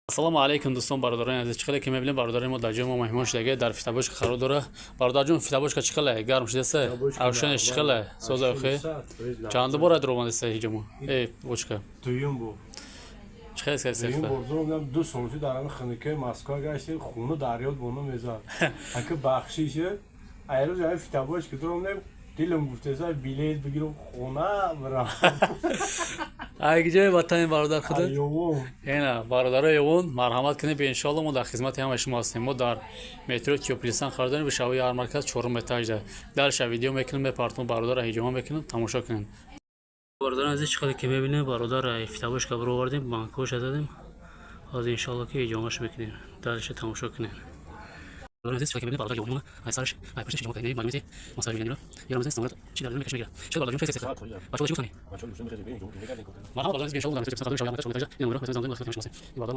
Ассалому алайкум, дӯстон, бародарони азиз. Чӣ хеле ки мебинем, бародари мо дар ҷои мо меҳмон шудаги, дар фитобочка қарор дора. Бародарҷон, фитобочка чӣ хеле гарм шудасе? Авшанеш чӣ хеле соза хе? Чанд бора дуромадасе ҳиҷомо э бочка? Дуюм бор. Чӣ хеле Дуюм сехта? бор дуромадам. 2 сол шуд, дар ҳами хиникаи Москва гаштем, хуну дарёд боно мезад. Ака, бахшише, айрӯз ҳами фитобочка дуромадем, дилам гуфтеса, билет бигирам, хона бирам. Ай ҷои ватани, бародар, худат? Ёвон. Ина, бародарои Ёвон, марҳамат кунед, иншоалло мо дар хизмати ҳамаи шумо ҳастем. Мо дар метрои Тёплый Стан қарор дорем, бишавии Ярмарказ, чорум этажда. Дальше видео мекунем, мепартом, бародара ҳиҷома мекунем, тамошо кунем. Бародарон азиз, чӣ хеле ки мебинем, бародар фитобочка бировардем, банкоша задем, ҳозир иншоалло ки ҳиҷомаш мекунем, дальше тамошо кунем. Бародарон азиз, чӣ хеле ки мебинем, бародар Ёвон ай сараш, ай пушташ ҳиҷома кардем, маълумоти масаҷ мегирем, ярам азиз, самолёт чи дар мекаш мегира. Чӣ, бародарҷон, хеле сехта бачаҳо, чӣ гуфтани? Марҳамат, бародарон азиз, иншоалло дар метрои Тёплый Стан қарор дорем, шавии Ярмарказ, чорум этажда. Ин номеро метавонед занг занед, мо хизмати шумо ҳастем. Ин бародар.